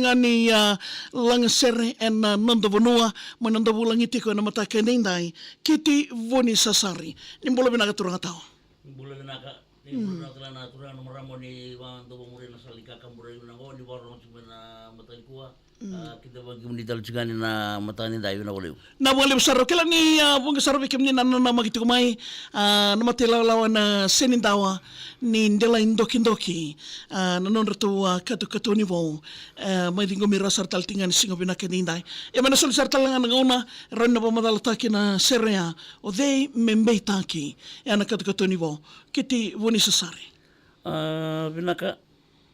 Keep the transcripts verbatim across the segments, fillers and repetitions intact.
Ga ni, a, lagasere ena, a, noda vanua, mai na noda vulagi tiko ena mataka edaidai, Kiti Vunisasari. Ni bula vinaka turaga tau. Ni bula vinaka, ni bula vinaka tale na turaga na marama ni vakadavomuri na sala ni kakaburaki vinaka qo, ni vakarorogo tiko mai na mataka nikua. A, kida vakakimuni tale tiko ga ni na mataka edaidai, vinaka vakalevu. Na vakalevu sara, au kila ni, a, vuqa sara vei kemuni na nanamaki tiko mai, a, na mata ilawalawa na Senidawa ni Delai Dokidoki, a, na nodratou, a, katokatoni vou, e, mai ciqomi ira sara tale tiko ga ni siga vinaka edaidai. Ia me na soli sara tale ga na gauna, rawa ni na vakamacalataki na sere ya, O Cei Me Beitaki, e, na katokatoni vou. Kiti Vunisasari. A, vinaka.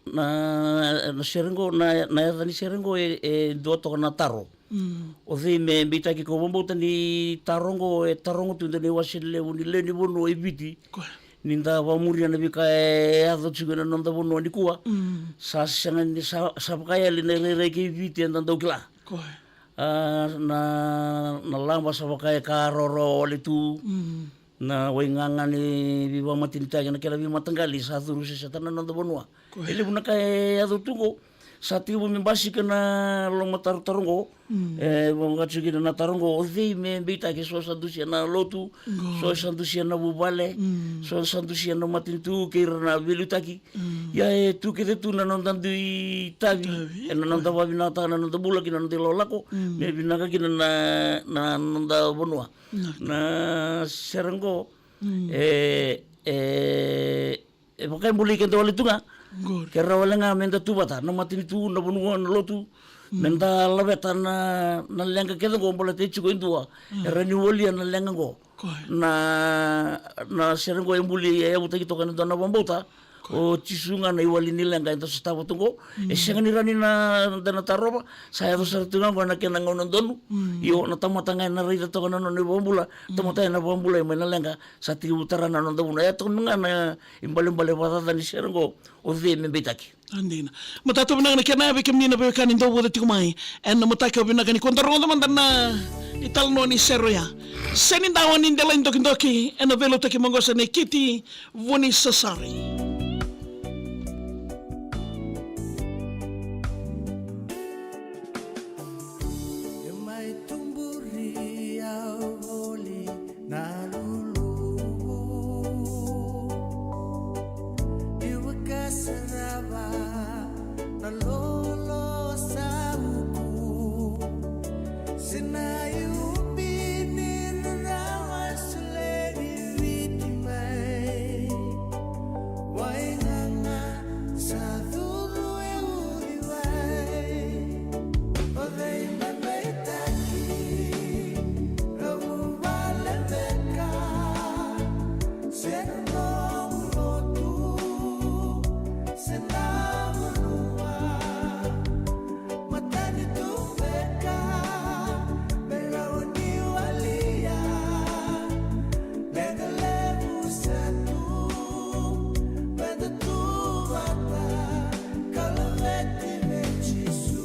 Na, na sere qo, na, na yaca ni sere qo e, e dua toka na taro. Mm. O cei me beitaki, ko vakabauta ni taro qo e taroga tu e dua na iwase levu ni lewe ni vanua e Viti. Ko. Ni da vakamuria na veika e yaco tiko ena noda vanua nikua. Mm. Sa sega ni sa, sa vakayali na irairai kei Viti eda dau kila. Ko. A, na, na laba sa vaka e ka rawarawa wale tu. Mm. Na waigaga ni veivakamatenitaki, na kena veimataqali sa curu seseta na noda vanua. Ko. E levu na ka e yaco tu qo, sa tekivu me basika na lomatarotaro qo. Mm. E, vaka tiko kina na taro qo, o cei me beitaki, so sa dusia na lotu, qo, so sa dusia na vuvale, mm, so sa dusia na matanitu kei ira na veiliutaki. Mm. Ia e tu kece tu na noda dui tavi, tavi, ena noda, ko, vakavinakataka na noda bula kei na noda ilakolako, mm, me vinaka kina na, na noda vanua. Na, na sere qo, mm, e, e, e vaka e bolei keda wale tu ga. Qori. Ke rawa wale ga meda tu vata, na matanitu, na vanua, na lotu, mm, meda laveta na, na leqa kece qo baleta e tiko e dua, mm, e rawa ni walia na leqa qo. Ko. Na, na sere qo e buli, e yavutaki toka ena dua na vakabauta. Ko. O Jisu ga na iwali ni leqa eda sotava tu qo. Mm. E sega ni rawa ni na, da na tarova, sa yaco sara tu ga qo na kena gauna donu. Mm. Io, na tamata ga ena raica toka na nona ivakabula. Mm. Tamata ena vakabulai mai na leqa, sa tekivu tara na noda vanua. E toka ga na ibalebale vakacaca ni sere qo, o cei me beitaki. A, dina. Matata vinaka na kena ya vei kemuni na veiwekani dau vata tiko mai ena mataka vinaka nikua. Da rogoca mada na italanoa ni sere oya. Senidawa ni Delai Dokidoki, ena veiliutaki maqosa nei Kiti Vunisasari. E mai tuburi au voli na luluvu. Ni vakasarava na lolo sa uku. Sinai ubi ni rarawa solevi Viti mai. Waigaga sa curu e Ucivai. O cei me beitaki, nomu vale beka, se nomu lotu, se na vanua. Matanitu beka, me rawa ni walia. Leqa levu sa tu, meda tu vata, ka laveti vei Jisu.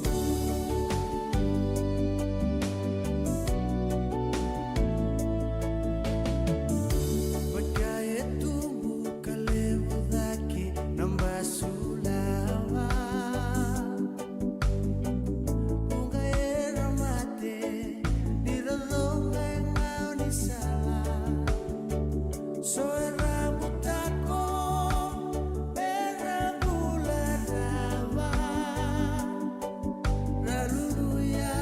Vaka e tubu ka levu cake na basu lava. Vuqa era mate ni ra coqa e gaunisala. So era butako, era bula rawa. Ra luluya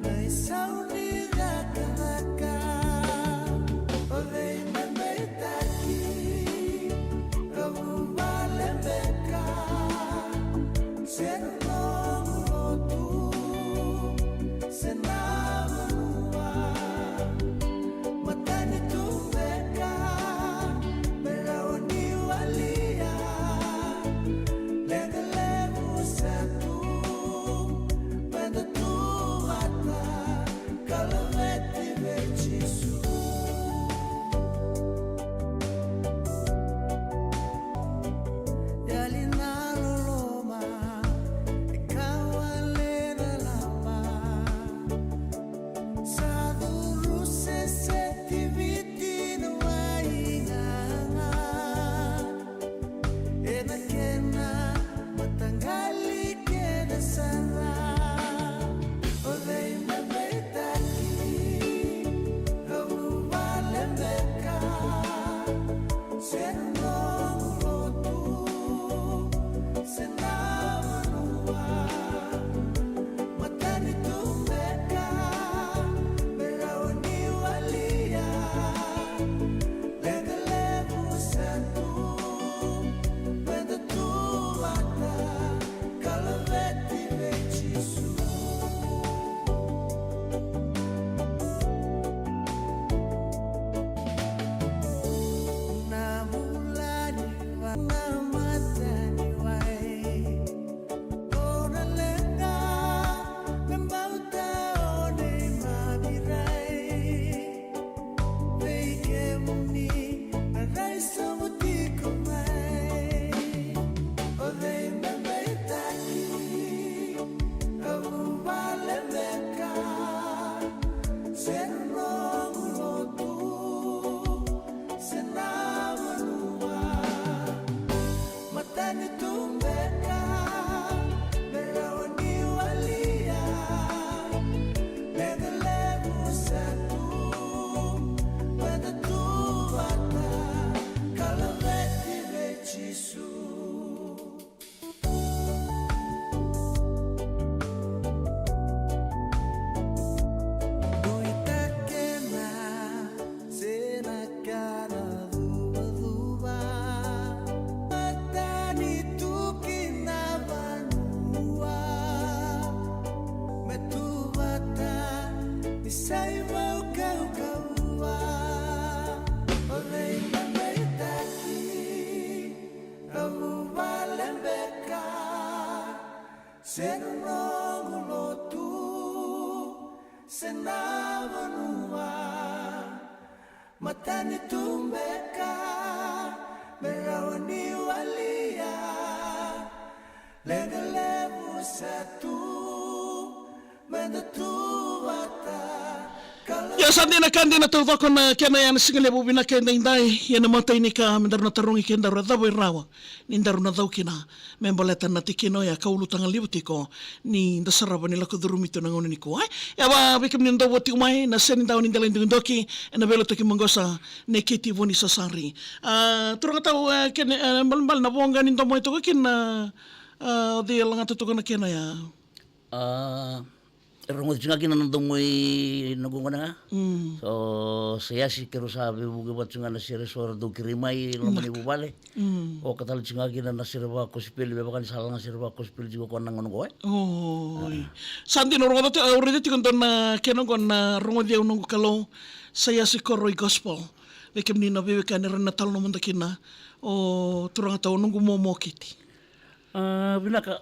na isau ni cakacaka. O cei me beitaki, nomu vale beka, se nomu lotu, se na vanua. Matanitu beka, me rawa ni walia. Leqa levu sa tu, meda tu vata, ka laveti vei Jisu. Yali na loloma, e ka wale na laba. Se na vanua matanitu beka me rawa ni walia. Leqa levu sa tu me da tu vata. Ia sa dina ka dina taucoko na kena ya na siga levu vinaka e daidai. Ia na imatai ni ka me daru na tarogi kedaru, e cava e rawa ni daru na cau kina me baleta na tikina oya ka ulutaga levu tiko ni da sarava ni lako curumi tu na gauna nikua. E a vei kemuni na dau vo tiko mai na senidawa ni dela ni dokidoki ena veilotoki maqosa nei Keti Vonisasari. A, turaga tau, e, kena, e, balebale na voqa ni domo e toka kina, a, o cei e lagata toka na kena ya? A, e rogoci ga kina na domo i na gogona ga. Mm. So sa yasi keirau sa veivuke vata ga na sere so ra dau kerei mai loma ni vuvale. Mm. O ka tale tiko ga kina na sere vakosipeli, me vaka ni sa laga sere vakosipeli tiko ko na gauna ko e. Oi. Sa dina, au rogoca tiko, au raica tiko dua na kena oqo na rogoci au noqu Kalou, sa yasi koroi gospel. Vei kemuni na veiwekani ra na talo na mada kina, o turaga tau noqu momo Keti. A, vinaka,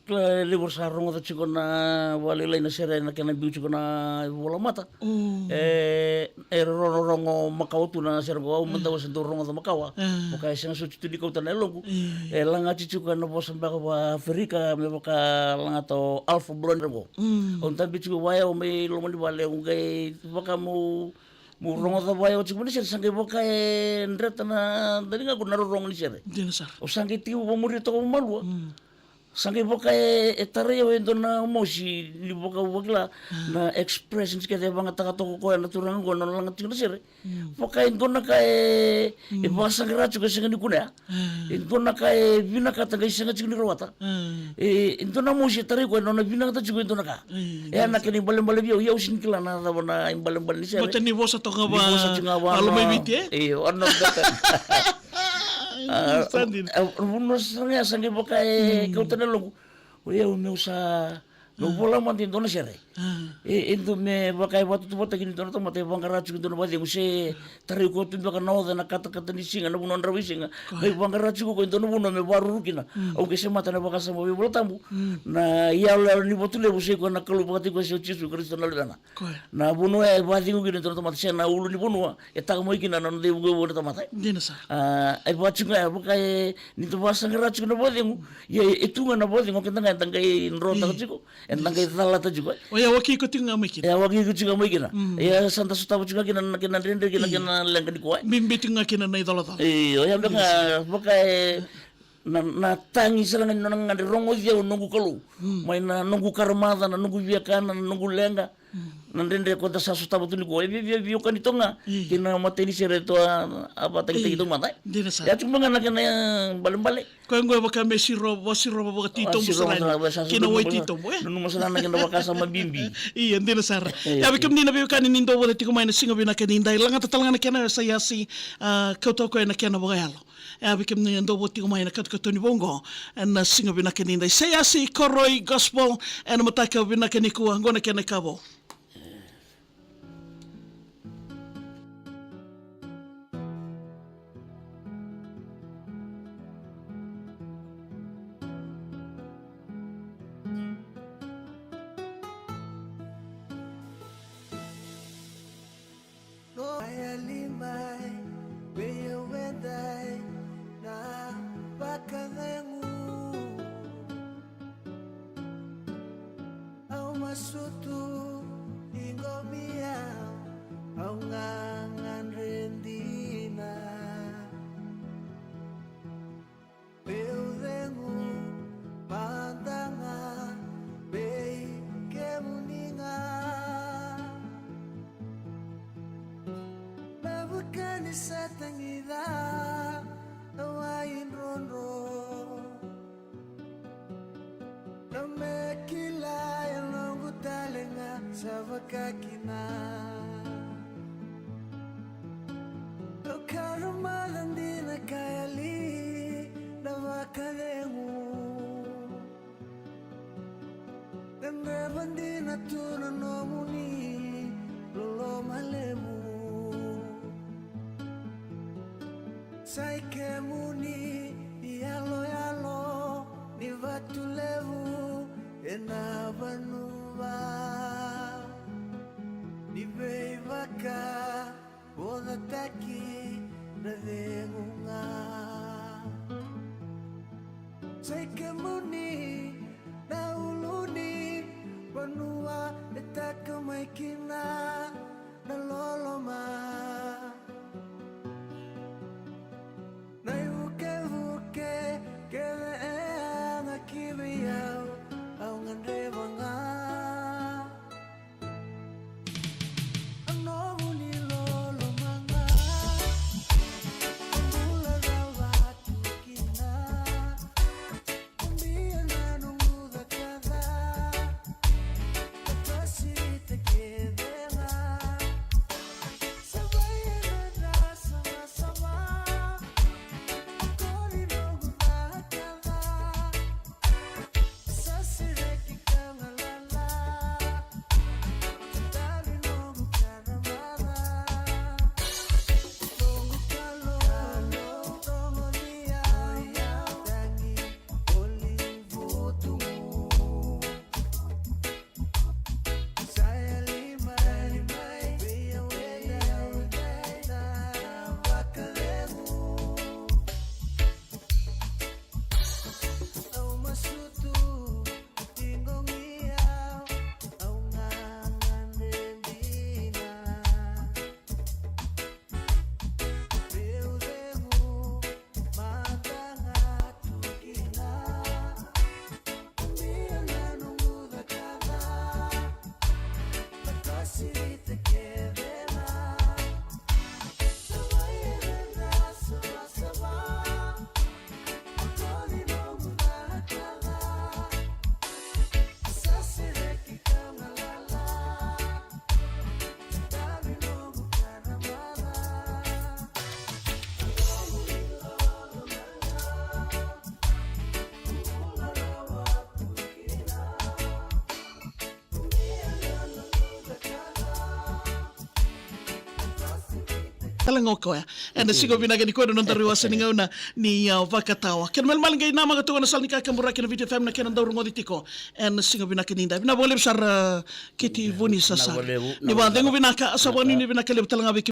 kila levu ra sa rogoca tiko na vakalailai na sere na kena biu tiko na ivolamata. Mm. E, e rororogo makawa tu na sere qo, au mada au se dau rogoca makawa. Mm. Vaka e sega soti tu ni kauta na yaloqu. Mm. E lagati tiko ena vosa beka vakaAferika me vaka lagata o Alpha Blondy qo. Mm. Au dabe tiko vaya, au mai loma ni vale, au qai vaka meu, meu rogoca vaya, au tiko mai na sere, sa qai vaka e dreta na daligaqu na rorogo ni sere. Dina sara. Au sa qai tekivu vakamuria toka vakamalua. Mm. Sa qai vaka e, e tarai au e dua na mosi, ni vaka au vakila na expressions kece e vagataka toka o koya na turaga qo na nona laga tiko na sere. Mm. Vaka e dua na ka e, e vakasaqara tiko e sega ni kunea. Mm. E dua na ka e vinakata qai sega tiko ni rawata. Mm. E, e dua na mosi e tarai koya na nona vinakata tiko e dua na ka. Mm. E a na kena ibalebale vei au, ia au sega ni kila na cava na ibalebale ni sere. Baleta ni vosa toka ga va, ni vosa tiko ga va a loma i Viti, e? Io, a na beta. A, sa dina. A, vanua sara ga ya sa qai vaka e kauta na yaloqu. O yau meu sa, meu vola mada e dua na sere. A. E, e dua me vaka e vakatutuvatuataki ni dua na tamata e vaqara tiko e dua na vakacegu se tarai koya tu beka na oca ena katakata ni siga, na vanua dravuisiga. Koya. Mai vaqara tiko koya e dua na vanua me vakaruru kina. Mm. Au qai semata na vakasama veivolatabu. Mm. Na iyaloyalo ni Vatulevu sa i koya na Kalou vakataki koya se o Jisu Karisito na Luvena. Koya. Na vanua ya e vakacegu kina e dua na tamata, se na ulunivanua e taka mai kina na noda ivukevuke na tamata. Dina sara. A, e vaka tiko ga ya, vaka e, ni da vakasaqara tiko na vakacegu, ia e, e tu ga na vakacegu, o keda ga eda qai drotaka tiko, eda qai calata tiko. O ya, waki iko tiko ga mai kina. E, waki iko tiko ga mai kina. Mm. Ia sa da sotava tiko ga kina na kena dredre kei na kena leqa nikua. Bibi tiko ga kina na icolacola. Io, ya beka ga, vaka e, na, na tagi sara ga ni nona gagadre, rogoci au noqu Kalou. Mm. Mai na noqu karamaca, na noqu viakana, na noqu leqa. Mm. Na dredre ko da sa sotava tu nikua. E via, via, via okani toka ga. Mm. Kei na matai ni sere tu a, a vakatagitaki tu mada. Dina sara. Ya tu ga na kena, e, balebale. Koya qo e vaka me siro, vakasirova vakatitobu sara. Kei na wai titobu, e? Nanuma sara na kena vakasama bibi. Ia, dina sara. E. Ya vei kemuni na veiwekani ni dau vata tiko mai na siga vinaka ni dai, lagata tale ga na kena sa yasi, a, kauta o koya na kena vakayalo. E a vei kemuni na dau vo tiko mai na katokatoni vou oqo ena siga vinaka ni dai. Sa yasi koroi gospel ena mataka vinaka nikua, oqo na kena ikavo. No yali mai vei au edai na vakacegu. Au masutu ni qomi au, au gagadre dina. Meu cegu mada ga vei kemuni ga. Me vaka ni sa tagica na wai drodro. Na me kila e noqu tale ga sa vaka kina. Au karamaca dina ka yali na vakacegu. Gadreva dina tu na nomuni loloma levu. Sa i kemuni iyaloyalo ni Vatulevu ena vanua. Taki na cegu ga. Sai kemuni na ulu ni vanua e taka mai kina na loloma. Na ivukevuke kece e yaga ki vei au, au gadreva ga. A nomu ni loloma ga, au bula rawa tu kina. Via na noqu cakacaka, ka sita kece ga. Sa vaya na dra savasava, kori noqu cakacaka. Sa sereki ka galala, tari noqu karamaka. Noqu kalo, noqu lia, tangi, voli vutugu. Sa yali mai, vei au e dai, dai, na vakacegu. Au masutu, tiqogi au, au gagadre dina. Vei au cegu, mata ga tu kina. Via na noqu cakacaka, ka sita kece ga. Sa vaya na dra savasava, Tale ga o koya. Ena siga vinaka nikua na nodaru iwase ni gauna ni, a, vakatawa. Kena malemale qai namaka toka na sala ni kakaburaki na Viti F M na kena dau rogoci tiko. Ena siga vinaka ni davi. Vinaka vakalevu sara, a, Keti Vunisasa. Vinaka vakalevu. Ni vakacegu vinaka, sa vakanuinui vinaka levu tale ga vei